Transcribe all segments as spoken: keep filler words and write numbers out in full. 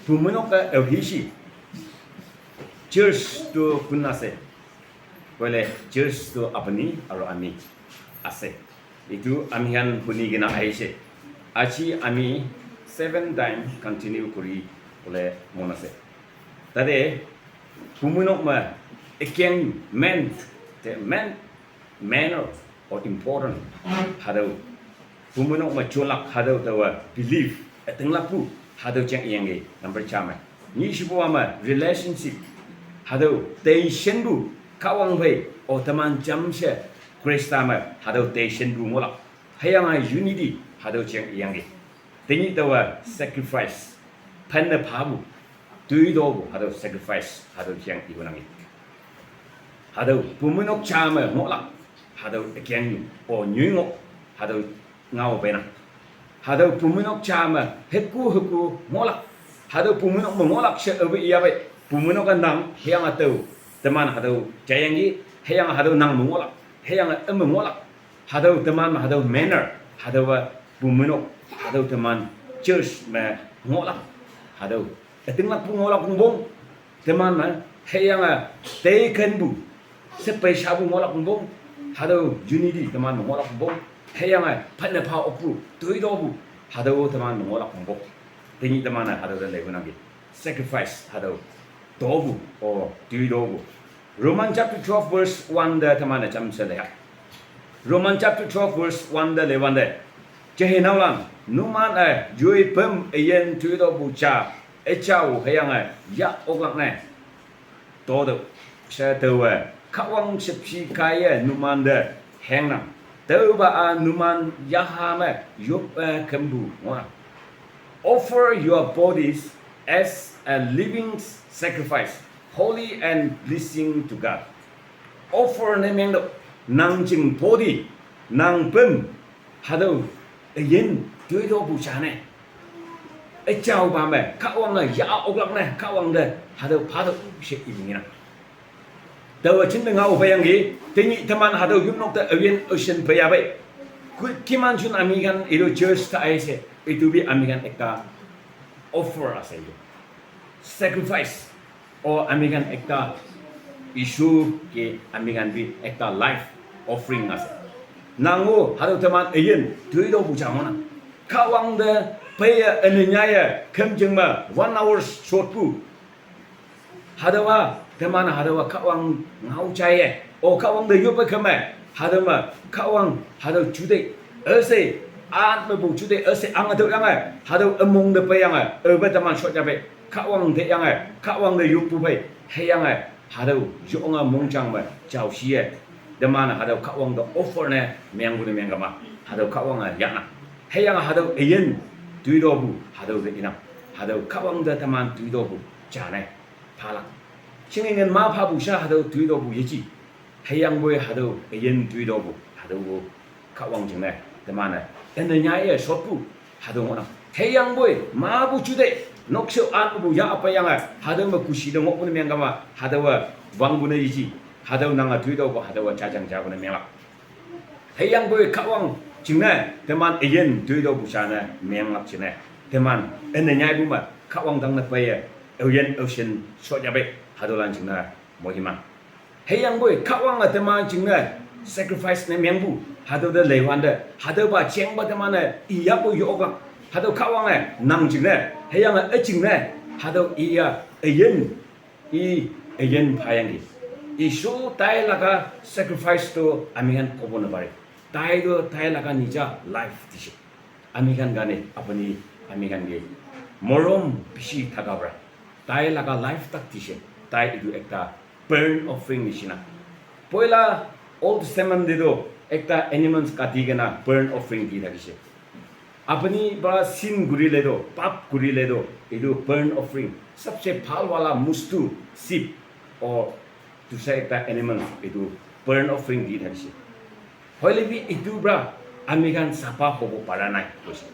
Pumwinok ka euhishi. Church tu kun ase. Koile church tu apuni aru ami ase. Etu ami khan huni kena ahishe. Aji ami seven time continue kuri bole mon ase. Tate pumwinok ma ekeng men, te men, manner or important. Hatau pumwinok ma cholak hatau tawa belief, etenglak pu hatau cheng iyangge number cha ma. Ni shipu ama relationship hatau tension bu Kahwang phei o teman jamshe Krista ma hatau tension bu ngolak. Hayang a unity hatau cheng iyangge. Tenyi tawa sacrifice. Phanna phabu. Tuidobu hatau sacrifice hatau cheng igunangi. Hatau pumwinok cha ma ngolak. Hatau ekeng o nyui ngok. Hatau ngao bena. Hatau pumwinok cha ma heku heku ngolak. Hatau pumwinok ma ngolak she abe iyabe. Pumwinok ka nang hayang atau teman hatau jayangi hayang hatau nang ma ngolak. Hayang ema ngolak. Hatau teman ma hatau manner. Hatau wa pumwinok. Hatau teman church ma ngolak. Hatau etenglak pu ngolak bong. Teman ma hayang a teiken bu. Sepai shabu ngolak bong. Hatau unity teman ma ngolak bong. Hayang a phanna pha okpu. Tuidobu. Hatau teman ma ngolak bong. Tenyi teman a hatau dan lebu nanggi. Sacrifice hatau. Dobu o tuidobu. Roman chapter twelve verse one da teman a cham se leha. Roman chapter twelve verse one da lewan da. Jehe naulan numan a jui pem eyen tuidobu cha echau hayang a ya oklak ne. Todo, sha tawa, Kahwang shepshi kaya numan da hengnang. Tawa a numan yahama yup a kembu ngwa. Offer your bodies as a living sacrifice, holy and pleasing to God. Offer ne mengdo, nang jing body, nang pem, hatau eyen tuidobu cha ne. Echau ba me, Kahwang a ya oklak ne, Kahwang da, hatau phado she ibingina. Tawa chin ngao bayanggi, tenyi teman hatau yumnok ta ayen ocean bayabe. Kiman chun ami khan etu church ta aise, etu bi ami khan ekta offer ase etu. Sacrifice. O ami khan ekta issue ke ami khan bi ekta life offering ase. Nango hatau teman eyen tuidobu cha mona. Kahwang da paya enenyaya kemjeng ma one hour short pu. Hatau wa teman hatau wa Kahwang ngao chaye. O Kahwang da yope keme. Hatau ma Kahwang hatau chude. Ese an me bu chude ese ang hatau yang a. Hatau emong da payang a. Ebe teman short jabe. Kahwang de yang a. Kahwang da yopu bai. He yang a. Hatau yong a mongchang ma chao shi ye. Teman hatau Kahwang da offer ne meng bu ne meng kama. Hatau Kahwang a yang a. He yang a hatau eyen tuidobu hatau de inang. Hatau Kahwang da teman tuidobu cha ne. Phalak. Chingingen ma phabu sha hatau tuidobu yechi. Hayang boi hatau eyen tuidobu hatau bu Kahwang jing ne teman a. Ene nyaya short pu hatau ngona. Hayang boi ma bu chude noksho an bu ya apa yang a. Hatau ma kushi da ngok bu ne meng kama. Hatau wa wang bu ne yechi. Hatau nang a tuidobu hatau wa chajang ja bu ne menglak. Hayang boi Kahwang jing ne, teman eyen tuidobu cha ne, menglak jing ne. Teman, ene nyai bu ma, Kahwang dang ne paya, eyen ocean short jabe, hatau lan jing ne, mohima. Hayang boi Kahwang a teman jing ne, sacrifice ne meng bu, hatau da leiwan da, hatau ba cheng ba teman ne, iya bu yoklak, hatau Kahwang a, nang jing ne, hayang a, e jing ne, hatau iya, eyen, I eyen phayanggi. Isu tai laga sacrifice to ami khan kobo napare. Tai to tai laga nija life dishe. Ami khan karne apuni ami khan ke morom bishi thaka para. Tai laga life tak dishe. Tai etu ekta burnt offering nishina. Poila Old Testament te to ekta animals kati kena burnt offering di thakishe. Apuni para sin kurile to, pap kurile to, etu burnt offering, sabse bhal wala mustu, sheep, or dusra ekta animal, etu burnt offering di thakishe. Hoile bi etu para ami khan sapha hobo para nai, koise.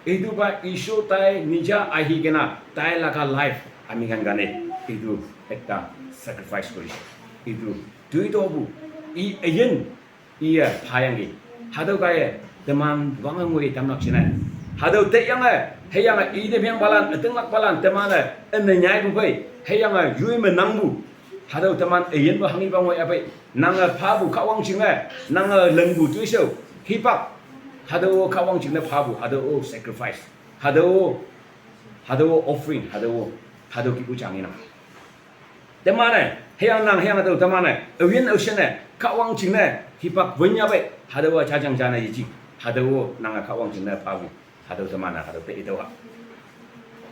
Etu para Isor tai nija ahi kena tai laga life ami khan karne etu ekta sacrifice korise. Etu tuidobu, I eyen Iya phayanggi. Hatokaiye teman wangangwi tamlak chinai. Hatüo teyange, hüyange ite mengpalan, ütinglakpalan, teman-e, üne nyaipu phei, hüyange yoi me nangpu. Hatüo teman üyinpu hanghipa ngoi ape, nange phapu Kahwang jingne, nange lingpu toishao, hipak. Hatüo Kahwang jingne phapu, hatüo sacrifice. Hatüo, hatüo offering, hatüo, hatüo kihpu jang inang. Teman-e, hüyange nang hüyange tüo teman-e, aoyin aoshinne, Kahwang jingne, hipak wün yahpei, hatüowa jajang jane yeji, hatüo nange Kahwang jingne phapu, hatüo teman-e, hatüo te itüoha.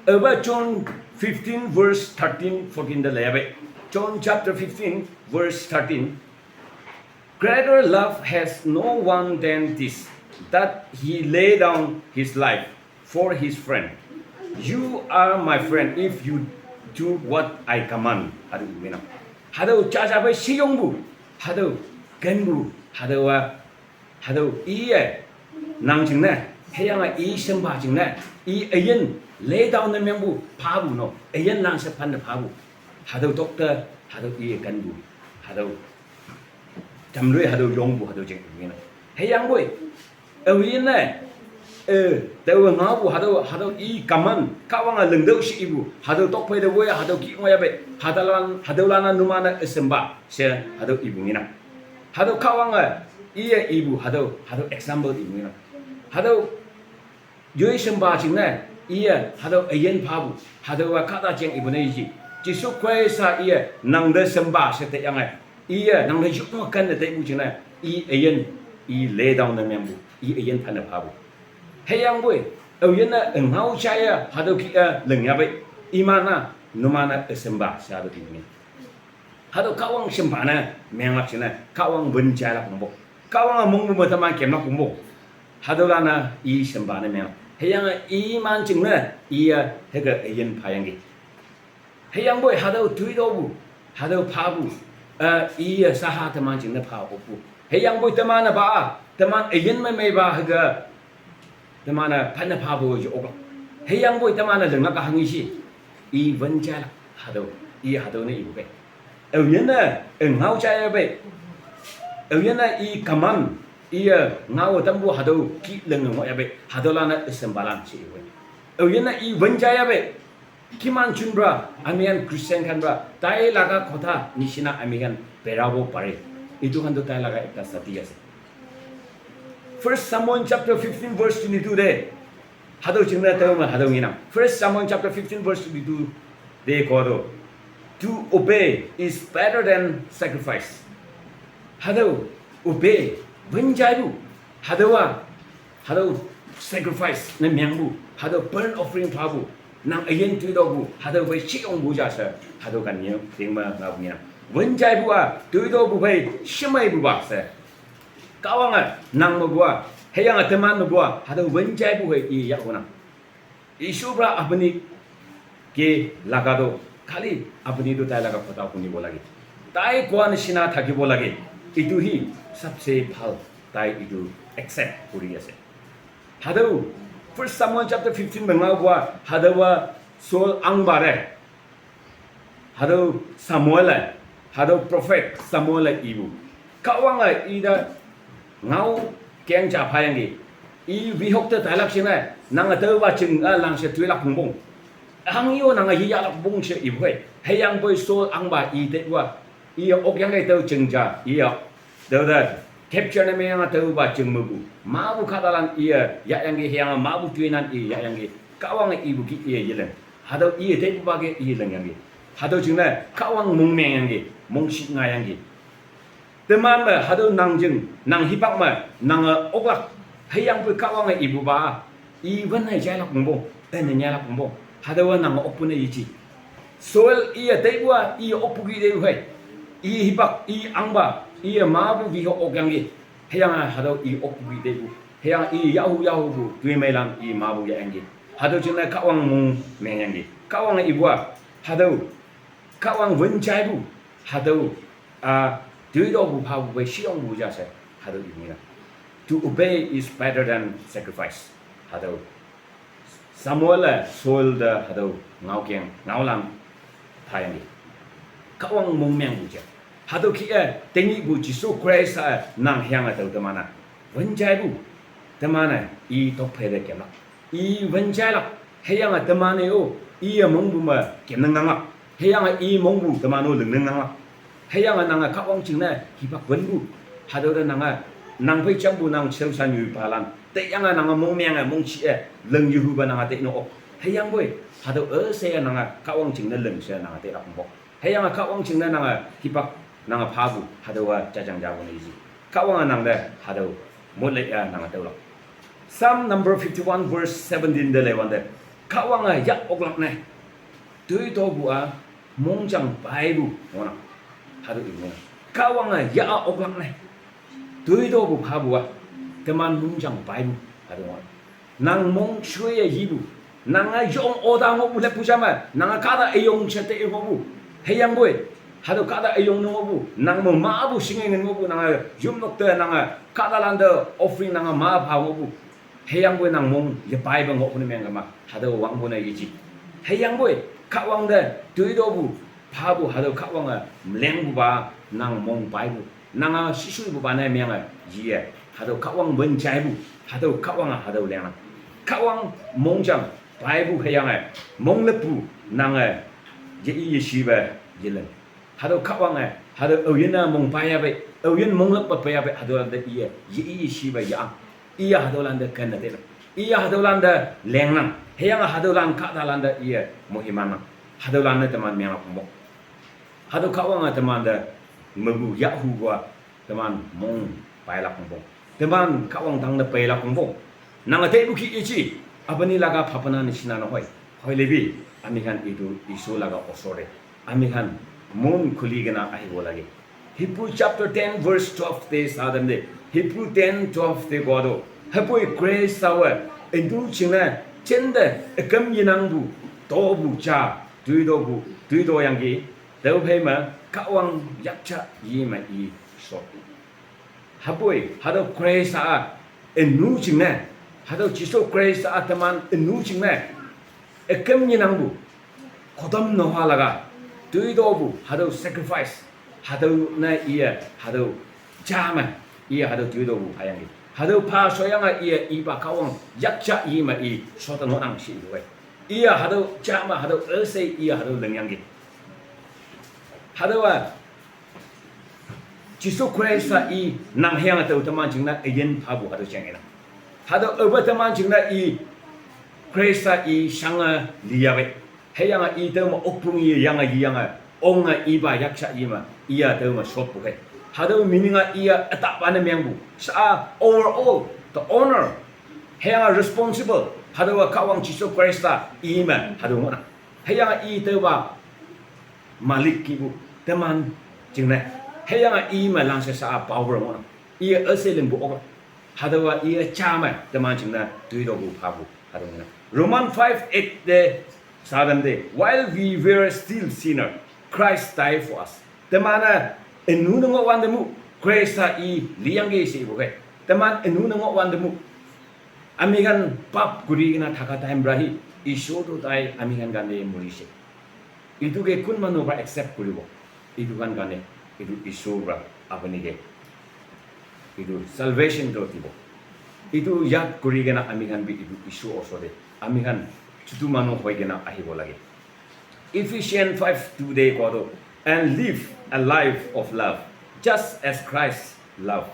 Aope John fifteen verse thirteen, fourteen te leyapei. John chapter fifteen, verse thirteen. Greater love has no one than this, that he lay down his life for his friend. You are my friend if you do what I command. Hatüo mina. Hatüo jaja phei sheyongpu. Hatüo kenpu. Hatüowa. Hatüo iye. Nang jingne. Hüyange i shempa jingne. I üyin. Lay down ne mengpu. Phapu no. Üyin nang she phanne phapu. Hatüo doctor. Hatüo iye kenpu. Hatüo jamloi hatüo yongpu hatüo jing mina. Hüyangpoi. Aoyin-e, eh, taowe ngaopu hatüo, hatüo i command, Kahwange lingtüoh she ipu, hatüo tokphei te woiya, hatüo kih ngoiya pei, hatüolan, hatüolan-a numan-e üsempa, she hatüo ipu ngenang. Hatüo Kahwange, iye ipu, hatüo, hatüo example ipu ngenang. Hatüo, yoi sempa jingne, iye, hatüo üyin phapu, hatüowa kahta jeng ipu ne yeji. Jesu Khrista iye, nangte sempa she teyange, iye, nangte yonge kenne teipu jingne, i üyin, i lay down ne mengpu, i üyin phanne phapu. Hüyangpoi, aoyin-e, ngao jaiye, hatüo kih-e, lingya pei, iman-a, numan-e, üsempa, she hatüo ipu nge. Hatüo Kahwang shempa ne, menglak jingne, Kahwang wün jailak pongpo. Kahwange mongpu me teman kemlak pongpo. Hatüolan-a, i shempa ne menglak. Hüyange iman jingne, iye, hüke üyin phayangki. Hüyangpoi hatüo toitopu, hatüo phapu, eh, iye saha teman jingne pha okpu. Hüyangpoi teman-e pa, teman üyin me meipa hüke, teman-e phanne phapu ye oklak. Hüyangpoi teman-e linglak hanghi shi, i wün jailak, hatüo, i hatüo ne ipu pei. Aoyin-e, eh, ngao jaiya pei. Aoyin-e i command, iye ngao tampu hatüo kih linge ngohya pei. Hatüolan-e üsempalan she ipu pei. Aoyin-e i wün jaiya pei. Kiman junpa, amean Christian khanpa, tailaga kotha nisina amean berabo pare. Itu khanto tailaga ekta sati ase. First Samuel chapter fifteen verse twenty-two te. Hatüo jingne tao me hatüo ngenang. First Samuel chapter fifteen verse twenty-two te koto. To obey is better than sacrifice. Hatüo obey, wün jaipu. Hatüowa, hatüo sacrifice ne mengpu, hatüo burnt offering phapu, nang üyin toitopu, hatüo phei sheyongpu ja she, hatüo kan ye, ting me ngaopu ngenang. Wün jaipu-a, toitopu phei shemeipupa she. Kahwange, nang mepu-a, hüyange teman mepu-a, hatüo wün jaipu phei i yahhunang. ईश्वर अपनी के लगा दो, खाली अपनी तो ताई लगा पता होने बोला कि ताई कौन सिना था कि बोला कि इतु ही सबसे भल ताई इतु accept करी ase. Hatüo, First Samuel chapter fifteen me ngaopu-a, hatüowa Saul ahngpa te. Hatüo Samuel-e, hatüo prophet Samuel-e ipu. Kahwange ite ngao keng ja phayangki. I wihok te tailak jingne, nange taopa jing-a langshe toilak pongpong. Hangyo nange yeyahlak pong she ipu khei. Hüyangpoi Saul ahngpa i teipu-a, iye okyangki tao jing ja, iye. Tüote, capture ne mengyange taopa jing mepu. Mapu kahtalan iye, yahyangki hüyange mapu toinan iye yahyangki. Kahwange ipu kih iye yeleng. Hatüo iye teipupa ke iye lingyangki. Hatüo jingne, Kahwang mongmengyangki, mongshih ngaiyangki. Teman me, hatüo nang jing, nang hipak me, nange oklak, hüyangpoi Kahwange ipupa, i wün hei jailak pongpong, üne nyailak pongpong, hatüowa nange okpu ne yeji. Saul iye teipu-a, iye okpu ki teipu hei. I hipak, i ahngpa, iye mapu wihok okyangki. Hüyange hatüo i okpu ki teipu. Hüyange i yahu yahupu, toimeilan i mapu yahyangki. Hatüo jingne Kahwang mongmengyangki. Kahwange ipu-a, hatüo, Kahwang wün jaipu, hatüo, a, toitopu phapu phei sheyongpu ja she, hatüo ipu ngenang. To obey is better than sacrifice. Hatüo Samuel-e Saul te hatüo ngaokeng, ngaolan phayangki. Kahwang mongmengpu ja. Hatüo kih-e, tenyihpu Jesu Khrista-e nang hüyange tao teman-a wün jaipu, teman-e i tokphei te kemlak. I wünjailak, hüyange teman-e-o, iye mongpu me kemnang nanglak, hüyange i mongpu teman-o lingnang nanglak. Hüyange nange Kahwang jingne hipak wünpu, hatüo te nange, nang phei jampu nang shaoshan yupalan, teyange nange mongmenge mongchi-e, ling yehupa nange tei no ok. Hüyangpoi, hatüo üsheiye nange Kahwang jingne ling she nange teilak pongpok. Hüyange Kahwang jingne nange hipak nange phapu, hatüowa jajang japu ne iji. Kahwange nangte hatüo mot lei-a nange tüolak. Psalm number fifty-one verse seventeen te leiwante, Kahwange yah oklak ne, toitopu-a mongjang paipu ngohnang. Hatüo i ngohnang. Kahwange yah oklak ne, toitopu phapu-a, teman mongjang paipu, hatüo ngohnang. Nang mong shoiye yipu, nange yong oda ngohpu leppu ja me, nange kahta üyong she te ngohpu. Hüyangpoi, hatüo kahta üyong ne ngohpu, nang me mapu shingenge ngohpu, nange yopnok te nange kahtalante offering nange ma pha ngohpu. Hüyangpoi nang mong yepaipe ngohpu ne mengkema, hatüo wangpu ne yeji. Hüyangpoi, Kahwang te toitopu phapu, hatüo Kahwange lengpupa nang mong paipu. Nange shishuipupa ne menge yiye, hatüo Kahwang wün jaipu, hatüo Kahwange hatüo lengnang. Kahwang mongjang paipu hüyange, mongleppu nange ye-i yeshipe yeling. Hatüo Kahwange, hatüo aoyinne mong paiyape, aoyin mongleppe peiyape, hatüolante iye ye-i yeshipe yah-ang. Iye hatüolante kenne teinang. Iye hatüolante lengnang. Hüyange hatüolan kahtalante iye moiman nang. Hatüolan-e teman menge pongpok. Hatüo Kahwange temante mepu yahhupu-a, teman mong peilak pongpong. Teman Kahwang tangte peilak pongpong. Nange teipu kih yeji, apani laga phapana nishinane hoi. Hoi lebi, amikhan itu Isu laga osor te, amikhan mon khuli kena ahibo lage. Hebrew chapter ten verse twelve te sa tamde, Hebrew ten twelve te kowa to, hüpoi Christ awe, üntu jingne, jente, üküm yenangpu, topu ja, toitopu, toitoyangki, tüophei me, Kahwang yakjah yi me i shot. Hüpoi, hatüo Christ a, ünu jingne, hatüo Jesu Christ a teman ünu jingne, üküm yenangpu, Sodom noha laga, toitopu, hatüo sacrifice, hatüo ne iye, hatüo ja me, iye hatüo toitopu phayangki. Hatüo pha shoyange iye ipa Kahwang yakjah yi me i shot ngohnang she ipu-e. Iye hatüo ja me hatüo üshei iye hatüo lingyangki. Hatüowa, Jesu Khrista i nang hüyange tao teman jingne üyin phapu hatüo jeng inang. Hatüo aope teman jingne i Khrista i shange liyapei. Hüyange i tüome okpung i yange yiyange onge ipa yakjah yi me, iye tüome shotpu khei. Hatüo meaning a iye ütahpa ne mengpu. Sha overall, the owner. Hüyange responsible. Hatüowa Kahwang Jesu Khrista i me hatüo ngohnang. Hüyange i tüopa malik kihpu teman jingne. Hüyange i me langshe sha-a power ngohnang. Iye üshei lingpu oklak. Hatüowa iye ja me teman jingne toitopu phapu hatüo ngenang. Roman five eight te sa tamde, while we were still sinner, Christ died for us. Teman-e ünu ne ngohwante mu, Khrista i liyangki she ipu khei. Teman ünu ne ngohwante mu, amikhan pap kuri kena thaka time ra hi, Isor to tai amikhan karone morise. Itu ke kon manu pra accept kuribo? Itu khan karone, itu Isor pra apuni ke itu salvation to dibo. Itu yad kuri kena amikhan bi itu Isor osor te, amikhan chutu manu hoi kena ahibo lage. Ephesians five two te kowa to, and live a life of love, just as Christ loved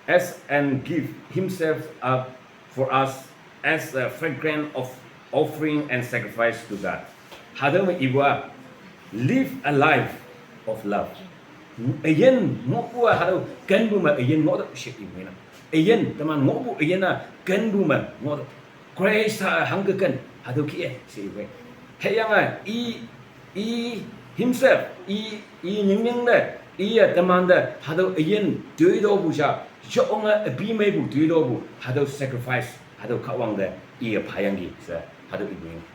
us and give himself up for us as a fragrant of offering and sacrifice to God. Hatüo me ipu-a, live a life of love. Üyin ngohpu-a hatüo kenpu me üyin ngohtüoh she ipu ngenang. Üyin, teman ngohpu üyin-a kenpu me ngohtüoh. Khrista hangke ken, hatüo kih-e she ipu-e. Hüyange i, i himself, i, i nyingnying te, iye temante hatüo üyin toitopu ja, yonge üpi meipu toitopu, hatüo sacrifice, hatüo Kahwang te iye phayangki she, hatüo ipu ngenang.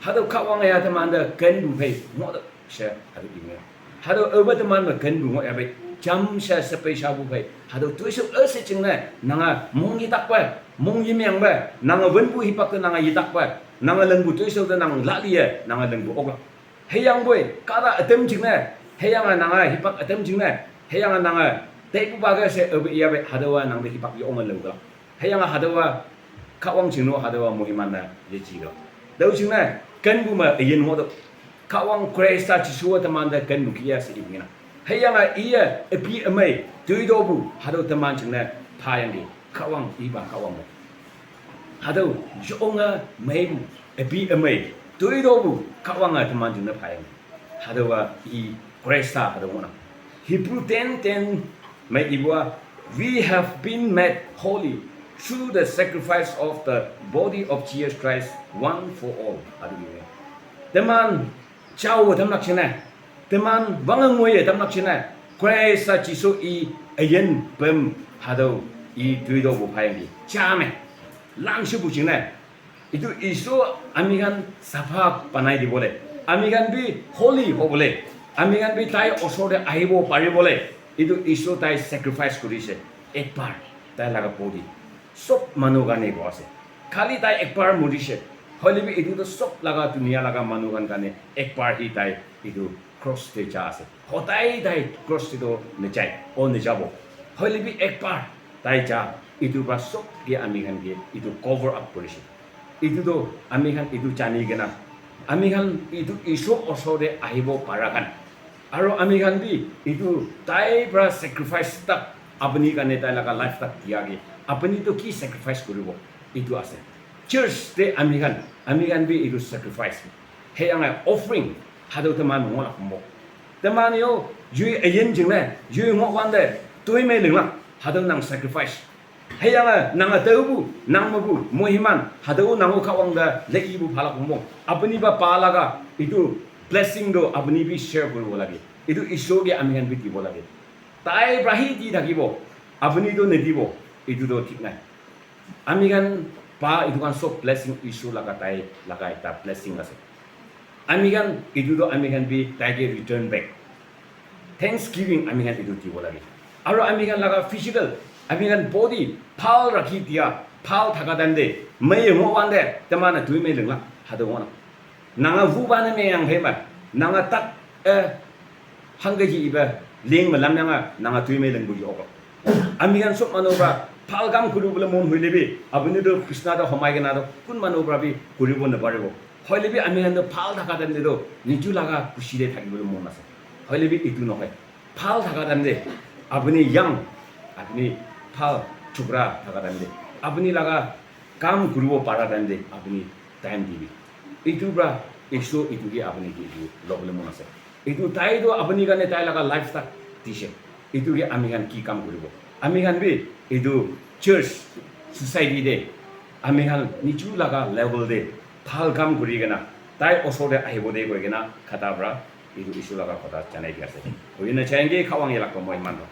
Hatüo Kahwange ya temante kenpu phei ngohtüoh she hatüo ipu ngenang. Hatüo aope teman me kenpu ngohyapei, jamshe shepei shapu phei, hatüo toishao üshei jingne nange mong yetakpe, mong yemengpe, nange wünpu hipak te nange yetakpe, nange lingpu toishao te nang laliye nange lingpu oklak. Hüyangpoi kahta ütam jingne, hüyange nange hipak ütam jingne, hüyange nange teipupa ke she aope iyape hatüowa nangte hipak yonge laoklak. Hüyange hatüowa Kahwang chingno hatüowa moiman-e yeji do. Tüo jingne kenpu me üyin ngoh tüoh. Kahwang Khrista Jesuwa temante kenpu kih-a she ipu ngenang. Hüyange iye üpi ümei toitopu hatüo teman jingne phayangki. Kahwang ipa Kahwang me. Hatüo yonge meipu üpi ümei toitopu Kahwange teman jingne phayangki. Hatüowa i Khrista hatüo ngohnang. Hebrew ten ten me ipu-a, "We have been made holy through the sacrifice of the body of Jesus Christ once for all." Hatüo ipu. Teman jao tamlak jingne, teman wange ngoiye tamlak jingne, Khrista Jesu i üyin pem hatüo i toitopu phayangki. Ja me, langshepu jingne, itu Isor amikhan sapha banai dibole, amikhan bi holy hobole, amikhan bi tai osor te ahibo paribole, itu Isor tai sacrifice korise. Ekbar tai laga body sob manu karne ko ase. Khali tai ekbar morise. Hoile bi itu to sob laga dunia laga manu khan karne ekbar hi tai itu cross te ja ase. Hodai tai cross te to najai, o najabo. Hoile bi ekbar tai ja, itu pra sob ke amikhan ke itu cover up korise. Itu to amikhan itu jani kena, amikhan itu Isor osor te ahibo para khan. Aru amikhan bi itu tai pra sacrifice tak, apuni karne tai laga life tak dia ke, apuni to ki sacrifice koribo? Itu ase. Church te amikhan, amikhan bi itu sacrifice. Hüyange offering, hatüo teman ngohlak mo. Teman yo, yoi üyin jingne, yoi ngohwante, toimei linglak, hatüo nang sacrifice. Hüyange nange taopu, nang mepu, moiman, hatüo nang-o Kahwang te leipu phalak mo. Apuni pa pa laga, itu blessing to apuni bi share koribo lage. Itu Isor ke amikhan bi dibo lage. Tai pra hi di thakibo, apuni to nedibo, itu to thik nai. Amikhan pa itu khan sob blessing Isor laga tai laga ekta blessing ase. Amikhan itu to amikhan bi tai ke return back. Thanksgiving amikhan itu dibo lage. Aru amikhan laga physical, amikhan body bhal rakhi dia, bhal thaka time te, mei ngohwante, teman toimei linglak, hatüo ngohnang. Nanga vuba ne meyang phei ma, nanga tak, eh, hangke ji iba, ling me lam yanga, nanga toimei lingpu ji oko. Amikhan sob manu pra, bhal kam kori bole mon hoile bi, apuni to bisna to homai kena to, kun manu pra bi koribo naparibo. Hoile bi amikhan to bhal thaka time te to, niju laga khushi te thakibole mon ase. Hoile bi itu nohoi. Bhal thaka time te, apuni young, apuni bhal chokra thaka time te, apuni laga kam koribo para time te, apuni time dibi. Itu pra Isor itu ke apuni ke itu lobole mon ase. Itu tai to apuni karne tai laga life tak dise. Itu ke amikhan ki kam koribo? Amikhan bi itu church, society te, amikhan niju laga level te bhal kam kori kena, tai osor te ahibo de koi kena, khata pra itu Isor laga kotha janai di ase. Hoina chahenge, Kahwang yelak ko moiman to.